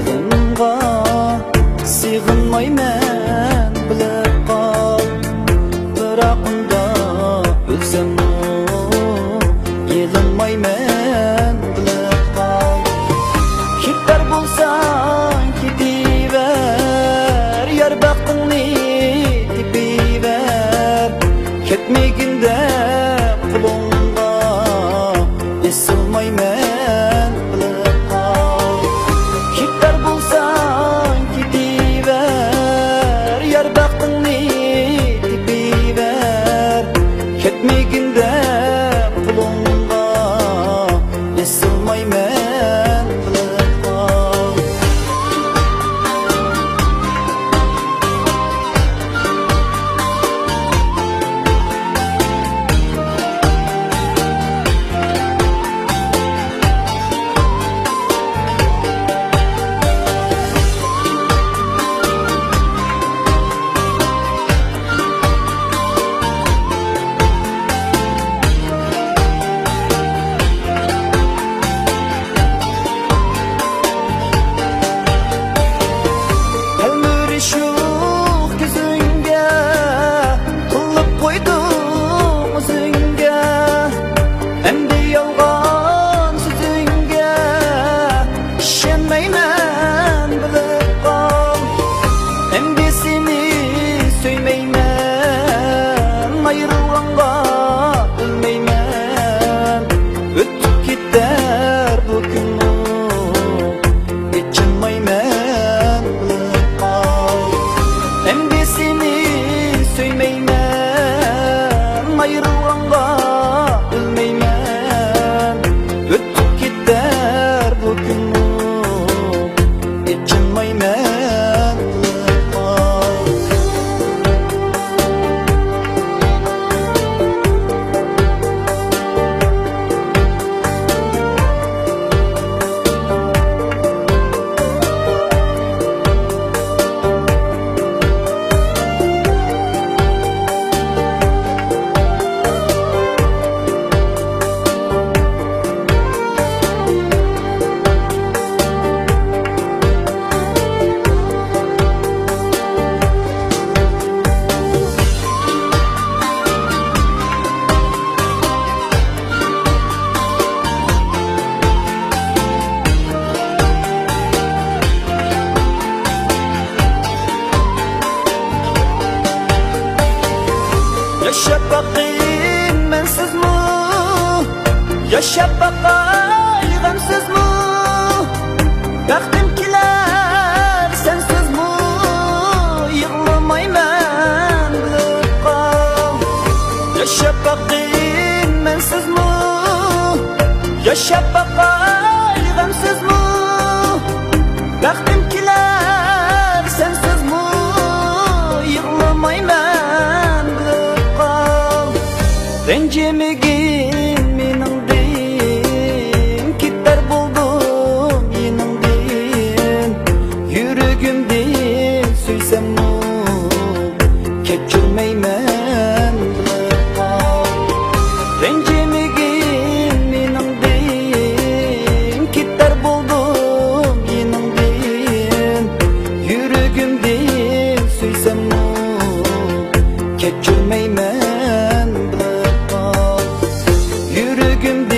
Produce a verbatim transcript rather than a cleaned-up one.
دىلىمغا سېغىنمايمەن، بىلىپ قال. بىراق ئۇنداق ئۆلسەممۇ يېلىنمايمەن، بىلىپ قال. كېتەر بولساڭ كېتىۋەر، يار بەختىڭنى تېپىۋەر. كەتمىگىندە قولۇڭغا ئېسىلمايمەن، بىلىپ قال. كېتەر بولساڭ كېتىۋەر، يار بەختىڭنى تېپىۋەر. كەتمىگىندە قولۇڭغا ئېسىلمايمەن، بىلىپ قال. تەلمۈرۈش يوق كۆزۈڭگە، قىلىپ قويدۇڭ ئۆزۈڭگە. ئەمدى يالغان سۆزۈڭگە ئىشەنمەيمەن، بىلىپ قال. ئەمدى سېنى سۆيمەيمەن، ئايرىلغانغا ئۆلمەيمەن. ئۆتۈپ كېتەر بۇ كۈنمۇ، ئېچىنمايمەن، بىلىپ قال. ئەمدى سېنى سۆيمەيمەن، ئايرىلغانغا ئۆلمەيمەن. ئۆتۈپ كېتەر بۇ كۈنمۇ، ئېچىنمايمەن، بىلىپ قال. ياشاپ باقاي مەنسىزمۇ، ياشاپ باقاي غەمسىزمۇ، بەختىم كېلەر سەنسىزمۇ، يىغلىمايمەن، بىلىپ قال. ياشاپ باقاي مەنسىزمۇ، ياشاپ باقاي غەمسىزمۇ، بەختىم كېلەر سەنسىزمۇ، يىغلىمايمەن، بىلىپ قال. رەنجىمىگىن مېنىڭدىن، كېتەر بولدۇم يېنىڭدىن. يۈرىكىمدىن سۆيسەممۇ، كەچۈرمەيمەن، بىلىپ قال. رەنجىمىگىن مېنىڭدىن، كېتەر بولدۇم يېنىڭدىن. يۈرىكىمدىن سۆيسەممۇ، كەچۈرمەيمەن، بىلىپ قال. يۈرىكىمدىن